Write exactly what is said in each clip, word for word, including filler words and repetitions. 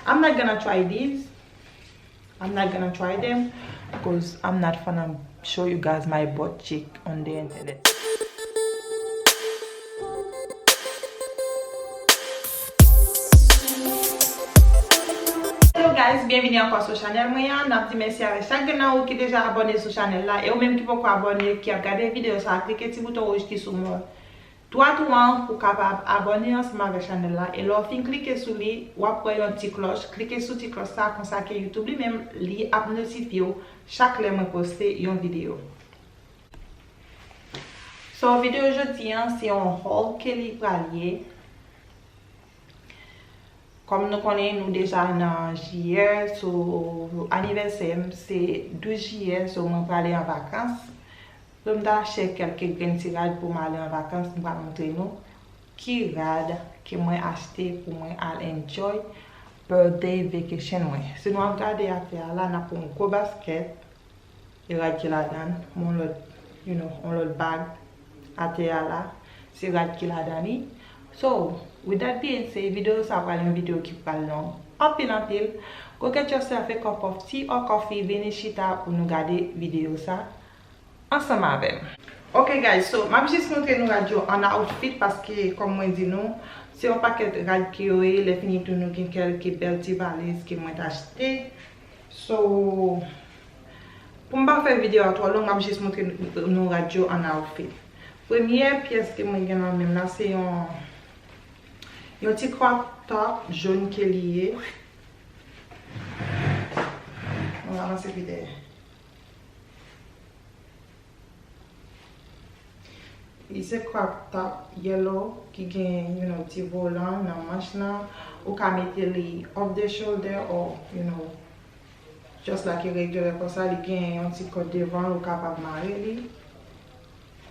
I'm not gonna try these. I'm not gonna try them because I'm not gonna show you guys my butt cheek on the internet. Hello guys, byenvini ankò sou chanèl mwen an. N ap di mèsi avèk chak grenn nan ou ki deja abòne sou chanèl la. E ou menm ki poko abòne, ki ap gade videyo sa, klike ti bouton wouj ki sou mwen. Twa twou an pou kapab abòne ansanm avèk chanèl la. E lè w fin klike sou li, w ap wè yon ti klòch. Klike sou ti klòch sa, konsa ke YouTube li menm, li ap notifye w chak lè mwen poste yon videyo. So, videyo jodi an, se yon haul ke li pral ye. Kòm nou konnen, nou deja nan jiyè, so anivèsè m se douz jiyè, so mwen prale an vakans. So m ta achte kèlke grenn ti rad pou m ale an vakans, m pral montre nou ki rad ke mwen achte pou mwen al enjoy birthday vacation mwen. Si nou ap gade atè a la, n ap wè yon gwo baskèt, e rad ki ladan l, yon lòt, you know, yon lòt bag atè a la, se rad ki ladan li. So, with that being said, videyo sa pral yon videyo ki pral long anpil anpil. Go get yourself a cup of tea or coffee, vini chita pou nou gade videyo sa ansanm avè m. Ok guys, so m ap jis montre nou rad yo an outfit paske kòm mwen di nou, se yon pakèt rad ki yo ye, lè fini tou nou gen kèlke bèl ti valiz ke mwen t achte. So, pou m pa fè videyo a twò long, m ap jis montre nou rad yo an outfit. Premyè pyès ke mwen gen nan men m la, se yon, yon ti crop top jòn ke li ye. Mwen avanse pi dèyè. Li se crop top yellow ki gen, you know, ti volan nan manch lan. Ou ka mete li off the shoulder or, you know, just like regular konsa. Li gen yon ti kòd devan l, ou kapab mare li.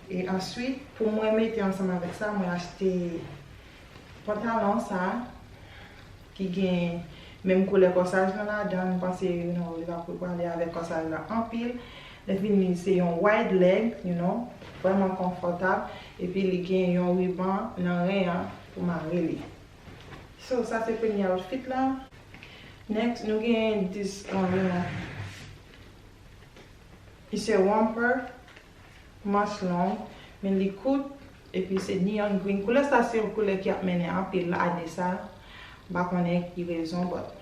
E answit, pou mwen mete ansanm avèk sa, mwen achte pantalon sa ki gen menm koulè kòsaj lan ladan l. M panse, you know, li va pou prale avèk kòsaj lan anpil. Lè fini, se yon wide leg, you know, vrèman konfòtab. Epi li gen yon riban nan ren an pou mare li. So, sa se premye outfit la. Next, nou gen this, um, you know, it's a romper. Manch long, men li kout, epi se neon green. Koulè sa se yon koulè ki ap mennen anpil ane sa. M pa konnen ki rezon, but,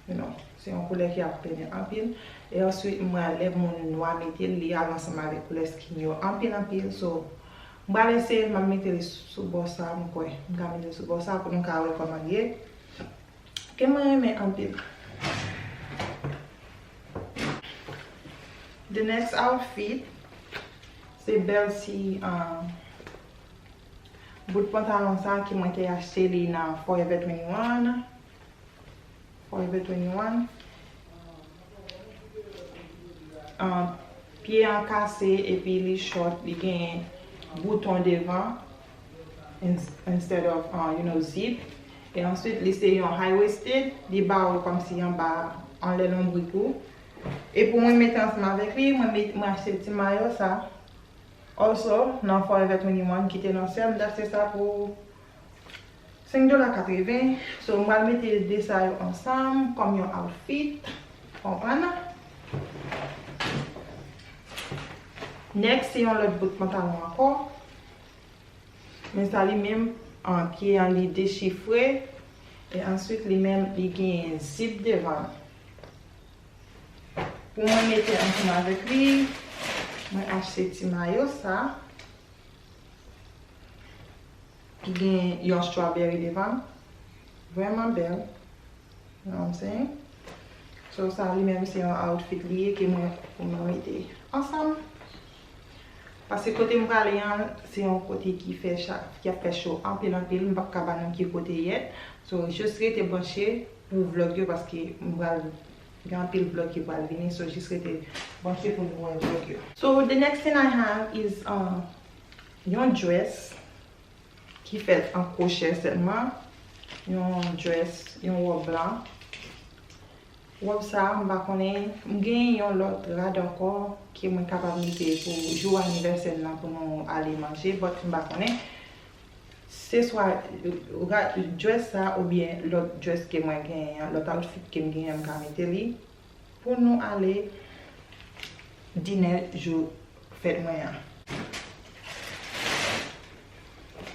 you know, se yon koulè ki ap mennen anpil. E answit, m wè lè moun nwa mete l, li al ansanm avèk koulè skin yo anpil, anpil. So, m pral eseye l, m ap mete l sou bò sa, m kwè. M ka mete l sou bò sa pou nou ka wè kòman l ye. Ke mwen renmen anpil. The next outfit, se bèl ti, um, bout pantalon sa ke mwen te achte li nan Forever twenty-one. Forever twenty-one. Um, pye an kase epi li short, li gen bouton devan ins- instead of, uh, you know, zip. E answit, li se yon high waisted, li bare w kòmsi anba, anlè lonbrik ou. E pou mwen mete ansanm avèk li, mwen met, mwen achte ti mayo sa. Also, nan Forever twenty-one ki te nan sè, m t achte sa pou senk dola katreven. So, m pral mete de sa yo ansanm kòm yon outfit. Konprann? Next, se yon lòt bout pantalon ankò. Men sa li menm, an, pye an li dechifre. E answit, li menm, li gen zip devan. Pou mwen mete ansanm avèk li, mwen achte ti mayo sa. Ki gen yon strawberry devan. Vrèman bèl. You know what I'm saying? So, sa li menm se yon outfit li ye ke mwen, pou mwen mete ansanm. Paske kote m prale an, se yon kote ki fè cha, ki ap fè cho anpil, anpil. M p ap ka ba nou ki kote yèt. So, jis rete branche pou vlog yo, paske m pral gen anpil vlog ki pral vini. So, jis rete branche pou nou wè vlog yo. So, the next thing I have is, um, yon dress ki fèt an kwochè sèlman. Yon dress, yon wòb blan. Wòb sa, m pa konnen, m gen yon lòt rad ankò ke mwen kapab mete pou jou anivèsè m nan pou nou ale manje, but m pa konnen. Se swa dress sa oubyen lòt dress ke mwen genyen an, lòt outfit ke m genyen an, m ka mete li pou nou ale dinè jou fèt mwen an.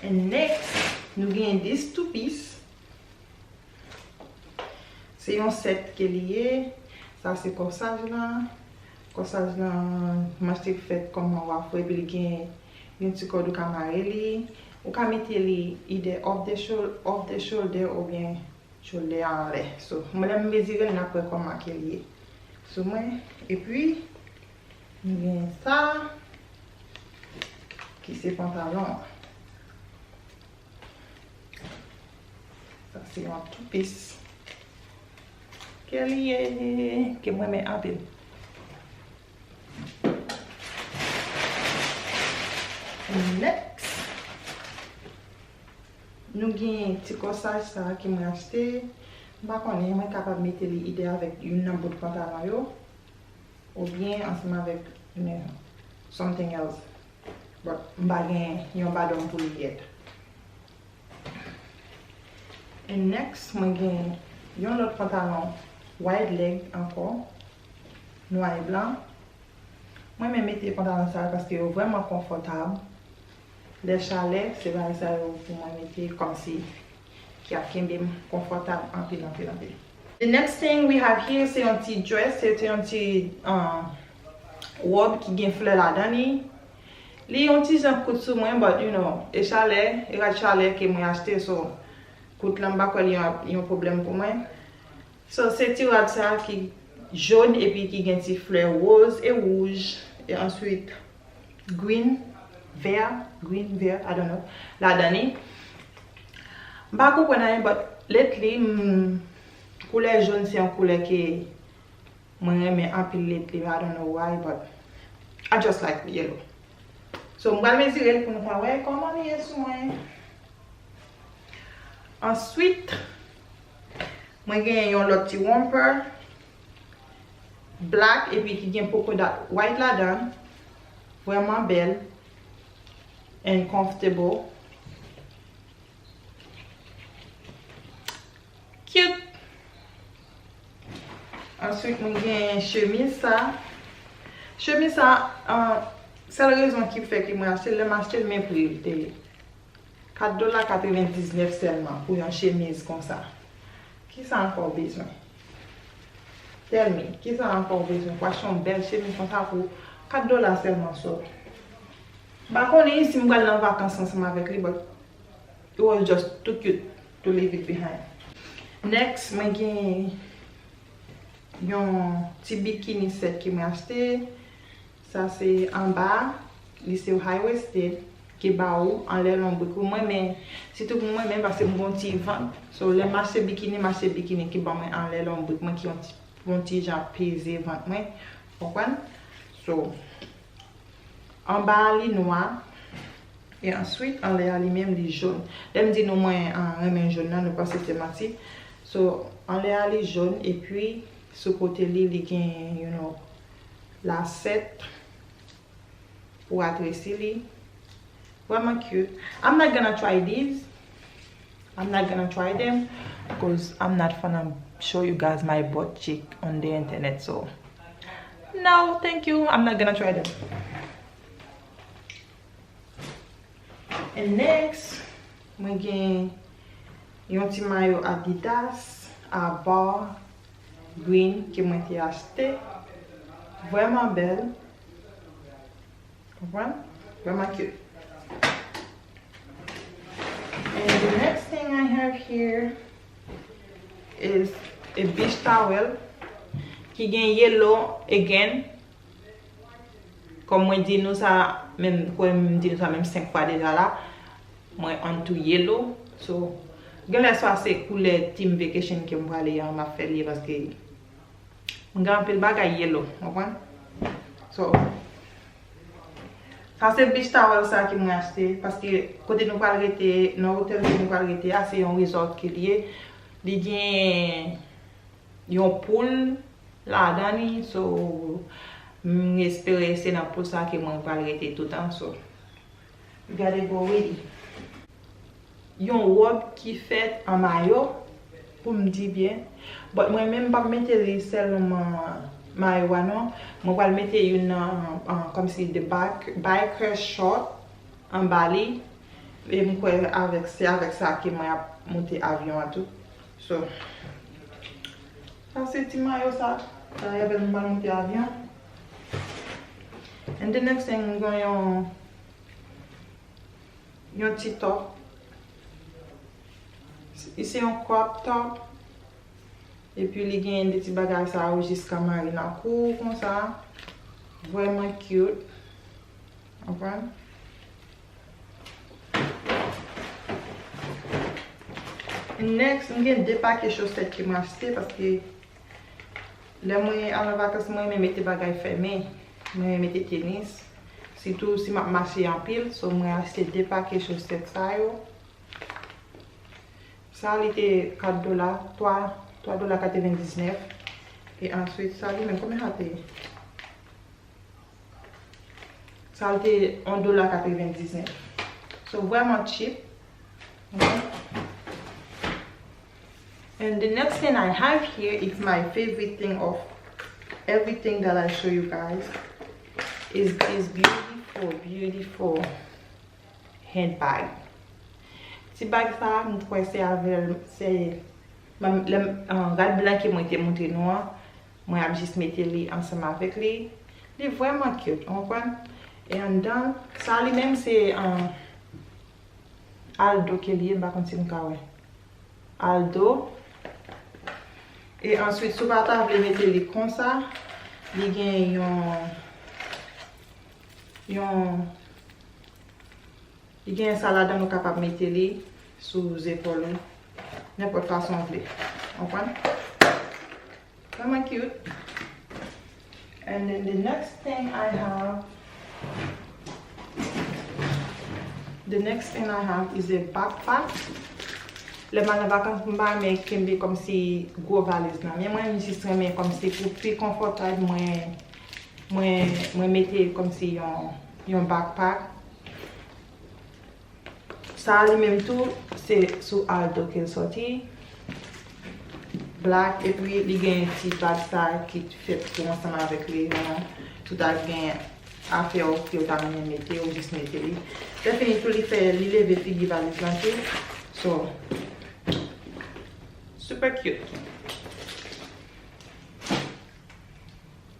And next, nou genyen this two piece. Se yon set ke li ye. Sa se kòsaj lan. Kòsaj lan, manch li fèt kòman w a fè, epi li gen yon ti kòd ou ka mare li. Ou ka mete li either off the shoul-, off the shoulder oubyen shoulder anlè. So, mwen lè m mezire l, n ap wè kòman ke li ye sou mwen. Epi, m gen sa, ki se pantalon an. Sa se yon two piece ke li ye, ke m renmen anpil. Next, nou gen ti kòsaj sa ke mwen achte. M pa konnen, mwen kapab mete li either avèk youn nan bout pantalon yo, oubyen ansanm avèk, you know, something else. But m pa gen yon badòm pou li yet. And next, mwen gen yon lòt pantalon wide leg ankò, nwa e blan. Mwen renmen mete pantalon sa yo paske yo vrèman konfòtab. Lè chalè, se bagay sa yo pou mwen mete kòmsi ki ap kenbe m konfòtab anpil, anpil, anpil. The next thing we have here, se yon ti dress, se, se yon ti, um, wòb ki gen flè ladan li. Li yon ti jan kout sou mwen, but, you know, e chalè, e rad chalè ke mwen achte, so kout lan m pa kwè li yon, yon pwoblèm pou mwen. So, se ti rad sa ki jòn epi ki gen ti flè woz e wouj, e answit green, vè, green, vè, I don't know, ladan li. M pa konprann anyen, but lately, m, koulè jòn se yon koulè ke mwen renmen anpil lately, I don't know why, but I just like yellow. So, m pral mezire l pou nou ka wè kòman li ye sou mwen. Answit, mwen genyen yon lòt ti romper black epi ki gen polka dot white ladan. Vrèman bèl and comfortable. Cute. Answit, mwen gen chemiz sa. Chemiz sa, an, sèl rezon ki fè ke mwen achte l, lè m achte l, men pri l te kat dola katrevendiznèf sèlman pou yon chemiz konsa. Kisa ankò w bezwen? Tell me, kisa ankò w bezwen pou achte yon bèl chemiz konsa pou kat dola sèlman, so? M pa konnen si m pral nan vakans ansanm avèk li, but it was just too cute to leave it behind. Next, mwen gen yon ti bikini set ke mwen achte. Sa se anba, li se high waisted, ki ba ou anlè lonbrik ou. Mwen renmen, sitou pou mwen menm, paske m gon ti vant. So, lè m achte bikini, m achte bikini ki ban mwen anlè lonbrik mwen, ki yon ti, yon ti jan peze vant mwen. Konprann? So, anba a li nwa, e answit anlè a li menm li jòn. Lè m di nou mwen, ah, renmen jòn nan, nou panse se manti. So, anlè a li jòn, epi sou kote li, li gen, you know, lasèt pou atresi li. Vrèman cute. I'm not gonna try these. I'm not gonna try them because I'm not gonna show you guys my butt cheek on the internet. So, no, thank you. I'm not gonna try them. And next, mwen gen yon ti mayo Adidas a ba green ke mwen te achte. Vrèman bèl. Konprann? Vrèman cute. And the next thing I have here is a beach towel ki gen yellow again. Kòm mwen di nou sa, menm, kwè m di nou sa menm senk fwa deja la, mwen on to yellow. So, genlè swa se koulè team vacation ke m prale a, m ap fè li paske m gen anpil bagay yellow, w konprann? So, sa se beach towel sa ke mwen achte, paske kote nou pral rete, nan otèl ke nou pral rete a, se yon resort ke li ye. Li gen yon pool ladan li, so, m espere se nan pool sa ke mwen pral rete toutan, so, we gotta go with it. yon wòb ki fèt an mayo, pou m di byen. But mwen menm, m p ap mete li sèlman mayo a non. Mwen pral mete youn nan, an, kòmsi the back, biker short anba li. E m kwè avèk, se avèk sa ke mwen ap monte avyon an tou. So, sa se ti mayo sa. Sa avèk m pral monte avyon. And the next thing, m gen yon, yon ti top. Se, se yon crop top. Epi li gen de ti bagay sa yo jiska mari nan kou konsa. Vrèman cute. Konprann? Next, m gen de pake chosèt ke m achte paske lè mwen al nan vakans, mwen renmen mete bagay fèmen. Mwen renmen mete tenis. Sitou si m ap mache anpil, so mwen achte de pake chosèt sa yo. Sa li te kat dola, twa, twa dola katrevendiznèf. E answit, sa li menm, konbyen sa te ye? Sa l te yon dola katrevendiznèf. So, vrèman cheap. Ok. And the next thing I have here is my favorite thing of everything that I show you guys. Is this beautiful, beautiful handbag. Ti bag sa, m kwè se avè l, se, lè m, ah, rad blan ke mwen te montre nou an, mwen ap jis mete li ansanm avèk li. Li vrèman cute, ou konprann? E anndan, sa li menm se, ah, Aldo ke li ye, m pa konn si nou ka wè. Aldo. E answit, si w pa ta vle mete li konsa, li gen yon, yon, li gen sa ladan, ou kapab mete li sou zepòl ou, nenpòt fason w vle. Konprann? Vrèman cute. And then the next thing I have, the next thing I have is a backpack. Lè m al nan vakans, m pa renmen kenbe kòmsi gwo valiz nan men mwen, m jis renmen kòmsi pou pi konfòtab, mwen, mwen, mwen mete kòmsi yon, yon backpack. Sa a li menm tou, se sou Aldo ke l sòti. Black, epi li gen ti bag sa ki fèt tou ansanm avèk li, yon, tout a gen afè w ke w ta renmen mete, ou jis mete li. Lè fini tou, li fè, li leve figi valiz lan tou. So, super cute.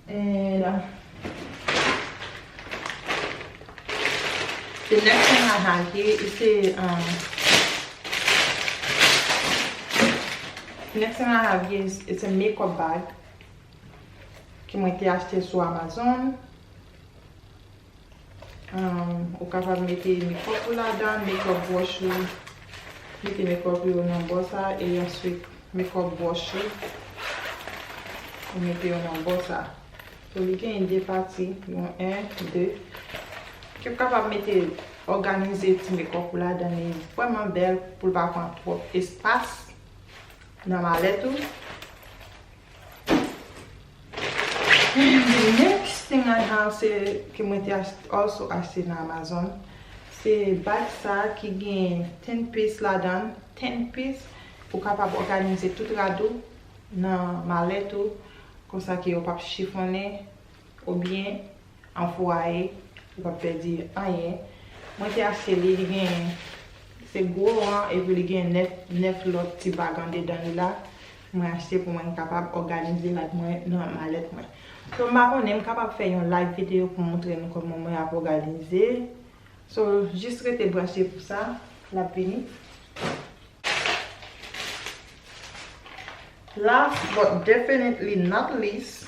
And, uh, the next thing I have here is a, um, the next thing I have here is, it's a makeup bag ke mwen te achte sou Amazon. Um, ou kapab mete makeup ou ladan, makeup brush ou. Mete makeup ou yo nan bò sa, e answit makeup brush ou. Ou mete yo nan bò sa. So, li gen de pati, yon, en, de. Ke w kapab mete, òganize ti makeup ou ladan, li vrèman bèl pou l pa pran twòp espas nan malèt ou. And the next thing I have, se ke mwen te ach-, also achte nan Amazon. Se bag sa ki gen ten piece ladan, ten piece, pou kapab òganize tout rad ou nan malèt ou, konsa ke yo p ap chifonnen, oubyen an fwaye, ou p ap pèdi anyen. Mwen te achte li, li gen, se gwo an, epi li gen nèf, nèf lòt ti bag andedan li la. Mwen achte pou mwen kapab òganize rad mwen nan malèt mwen. So, m pa konnen, m kapab fè yon live videyo pou montre nou kòman mwen ap òganize. So, jis rete branche pou sa, l ap vini. Last but definitely not least,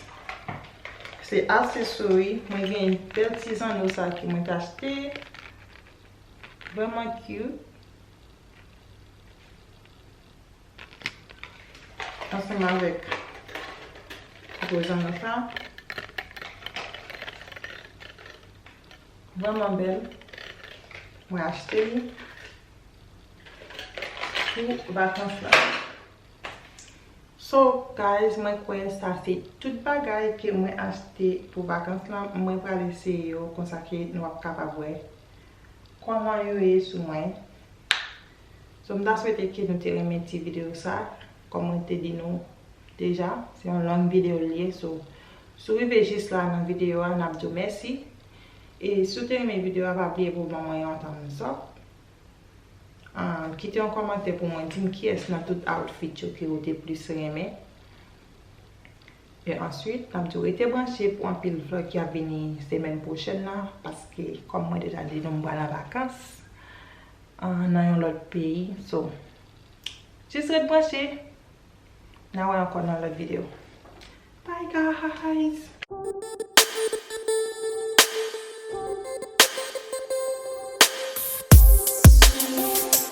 se aksesori. Mwen gen bèl ti zanno sa ki mwen te achte. Vrèman cute. Ansanm avèk gwo zanno sa. Vrèman bèl. Mwen achte li pou vakans la. So, guys, mwen kwè sa se tout bagay ke mwen achte pou vakans lan. Mwen pral eseye yo konsa ke nou ap kapab wè kòman yo ye sou mwen. So, m ta swete ke nou te renmen ti videyo sa, kòm mwen te di nou deja, se yon long videyo l ye. So, si w rive jis la nan videyo a, n ap di w mèsi. E si w te renmen videyo a, pa bliye pou ban mwen yon thumbs up. Ah, kite yon kòmantè pou mwen, di m kiyès nan tout outfit yo ke ou te plis renmen. E answit, n ap di w rete branche pou anpil vlog ki ap vini semèn pwochèn nan, paske kòm mwen deja di nou, m pral an vakans, ah, nan yon lòt peyi. So, jis ret branche. N a wè ankò nan lòt videyo. Bye guys!